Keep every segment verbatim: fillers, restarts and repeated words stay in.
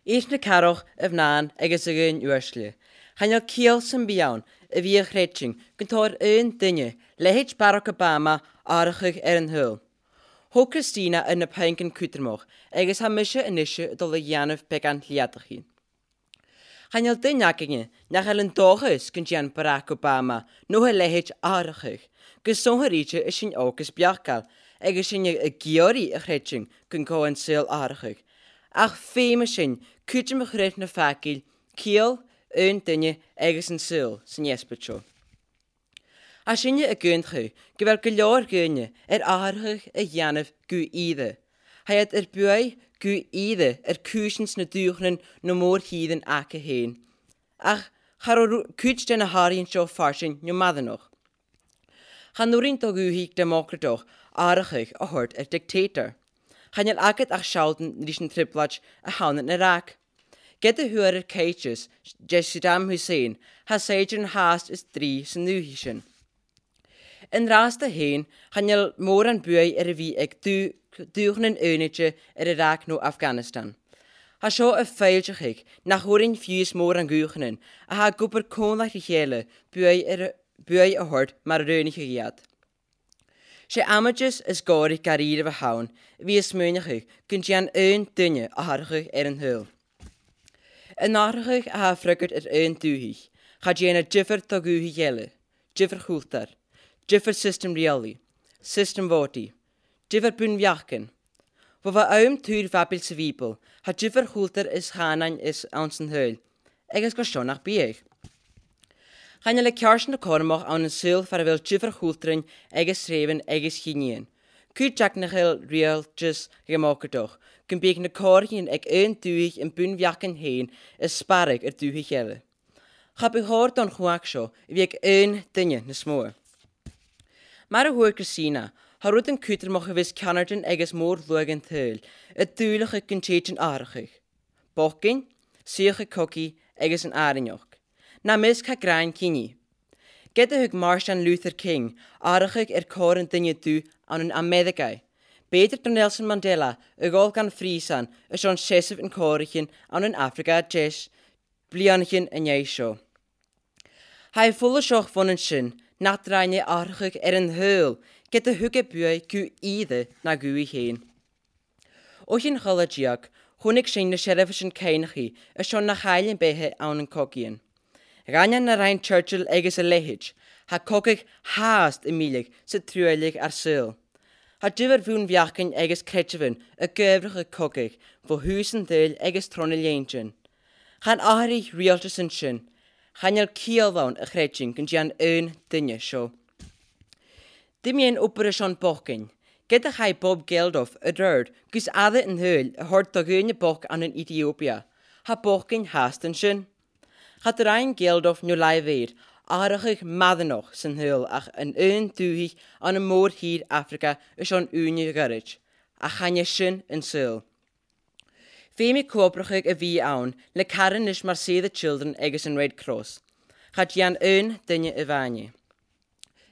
Air na cathraichean a bh' ann agus a' ghlùin-uaisle, chan eil ciall sam bith ann a bhith a' creidsinn gun toir aon duine leithid Barack Obama atharrachadh air an t-saoghal. Thog Christina air na puingean cudromach agus tha mise a-nise a' dol a dhèanamh beagan leudachadh. Chan eil duine againne nach eil an dòchas gun dèan Barack Obama no a leithid atharrachadh, gu sònraichte is sinn òg is beachdail, agus sinn ag iarraidh a chreidsinn gun gabh an saoghal atharrachadh. Ach feumaidh sinn cuideam a chur air na faclan ciall, aon duine agus an saoghal san deasbad seo. Tha sinne ag aontachadh gu bheil gu leòr dhaoine air atharrachadh a dhèanamh gu ìre. Tha iad air buaidh gu ìre air cùisean sna dùthchannan no mòr-thìrean aca fhèin. Ach cha robh ru-, cuid de na h-atharrachaidhean seo farsaing no maireannach. Chan urrainn do dhùthaich deamocratach atharrachadh a thoirt air dictator. Chan eil agad ach sealltainn ris an trioblaid a th' ann an Iraq. Ged a fhuair iad ciall de Saddam Hussein, tha saighdearan fhathast a' strì san dùthaich sin. An-dràsta fhèin, chan eil mòran buaidh air a bhith aig dù-, dùthchannan aonaichte air Iraq no Afghanistan. Tha seo a' foillseachadh nach urrainn fiù 's mòran dhùthchannan a tha ag obair còmhla ri chèile buaidh air, buaidh a thoirt mura ràinig iad. 'S e amaideas is gòraiche gu h-àraidh a th' ann a bhith a' smaoineachadh gun dèan aon duine atharrachadh air an t-saoghal. An atharrachadh a tha a' freagairt air aon dùthaich, cha dèan e diofar do dhùthaich eile, diofar chultar, diofar siostam riaghlaidh, siostam bhòtaidh, diofar bun-bheachdan. Bho bha àm tùr Bhabil sa Bhìoball, tha diofar chultar is chànain is anns an t-saoghal, agus gu seo nach biodh. Chan eil e ceart no cothromach ann an saoghal far a bheil diofar chultarain agus treubhan agus chinnidhean. Cuideachd nach eil riaghaltas deamocratach, gum biodh na còraichean aig aon dùthaich am bun-bheachdan fhèin a sparradh air dùthaich eile. Cha bu chòir don chumhachd seo a bhith aig aon duine nas motha. Mar a thuirt Christina, tha rudan cudromach a bhios ceannardan agus mòr-shluagh an t-saoghail a' dùileachadh gun tèid an atharrachadh. Bochdainn, suidheachadh cogaidh agus an àrainneachd. Nam measg tha gràin-cinnidh. Ged a thug Martin Luther King atharrachadh air còir an duine dubh ann an Ameireagaidh, b' fheudar do Nelson Mandela a dhol dhan phrìosan airson seasamh an chòraichean ann an Afraga a Deas bliadhnaichean an dèidh seo. Tha e follaiseach bhon an sin nach do rinn e atharrachadh air an t-saoghal, ged a thug e buaidh gu ìre na dhùthaich fhèin. O chionn cola-deug, chunnaic sinn na seirbheisean cuimhneachaidh airson na chaill am beatha ann an cogaidhean. Dh'aindeoin na rinn Churchill agus a leithid, tha cogadh fhathast a' milleadh 's a' truailleadh ar saoghal. Tha diofar bhun-bheachdan agus creideamhan ag adhbhrachadh cogadh bho thùs an t-saoghail agus tro na linntean. Chan atharraich riaghaltasan sin. Chan eil ciall ann a chreidsinn gun dèan aon duine seo. Dè mu dheidhinn obair airson bochdainn? Ged a chaidh Bob Geldof air adhart gus aire an t-saoghail a thoirt do dhaoine bochd ann an Ethiopia, tha bochdainn fhathast an sin. Cha do rinn Geldof no Live Aid atharrachadh maireannach san t-saoghal ach an aon dùthaich ann am mòr-thìr Afraga airson ùine ghoirid, ach chan e sin an saoghal. Feumaidh co-obrachadh a bhith ann le carthannan mar Save the Children agus an Red Cross. Cha dèan aon duine a-mhàin e.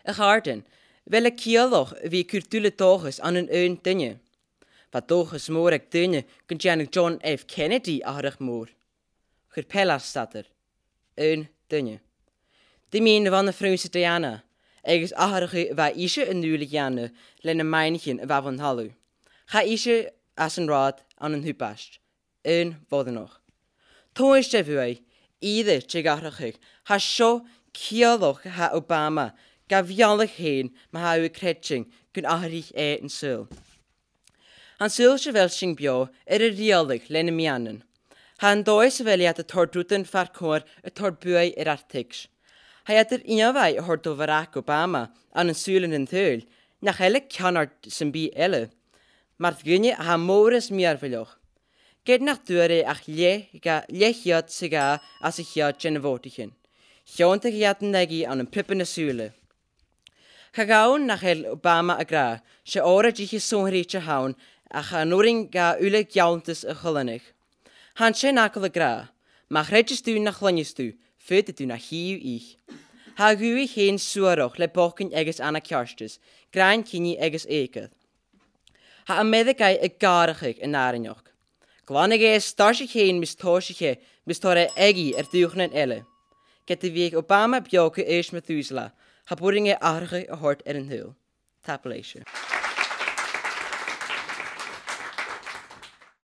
A chàirdean, a bheil e ciallach a bhith a' cur dùil dòchas ann an aon duine? Bha dòchas mòr aig daoine gun dèanadh John F. Kennedy atharrachadh mòr. Chuir peil air staidéar. Aon duine. Dè mu dheidhinn a' Bhana-phrionnsa Diana, agus atharrachadh a bha ise an dùil a dhèanamh le na màileanaich a bha bhon talamh? Chaidh ise às an rathad ann an tubaist. Aon bhoireannach. Tomhais de bhuaidh, ìre de dh'atharrachadh, tha seo ciallach, tha Obama ga mhealladh fhèin ma tha thu a' creidsinn gun atharraich e an saoghal. Tha an saoghal sa bheil sinn beò air a riaghladh le na meadhanan. Tha an dòigh sa bheil iad a' toirt rudan far comhair a' toirt buaidh air ar tuigse. Tha iad air ìomhaigh a thoirt do Bharack Obama ann an sùilean an t-saoghail, nach eil aig ceannard sam bith eile, mar dhuine a tha mòr is mìorbhaileach. Ged nach d' fhuair e ach leth-, ga-, leth-cheud 's a dhà às a' cheud de na bhòtaichean, thionndaidh iad an aghaidh ann am priobadh na sùla. Cha ghabh nach eil Obama ag ràdh, 's e òraidiche sònraichte a th' ann, ach chan urrainn dha uile gealltanas a choileanadh. Tha an sin againn ag ràdh, ma chreideas tu na chluinneas tu, faodaidh tu na chì thu i. Tha a dhùthaich fhèin suarach le bochdainn agus ana-ceartas, gràin-cinnidh agus eucoir. Tha Ameireagaidh a' gàireachdainn an àrainneachd. Glanadh e a stairseach fhèin mus tòisich e, mus toir e aghaidh air dùthchannan eile. Ged a bhiodh Obama beòthachadh aois mar Mhèthuselah, cha b' urrainn dha atharrachadh a thoirt air an t-saoghal. Tapadh leibhse.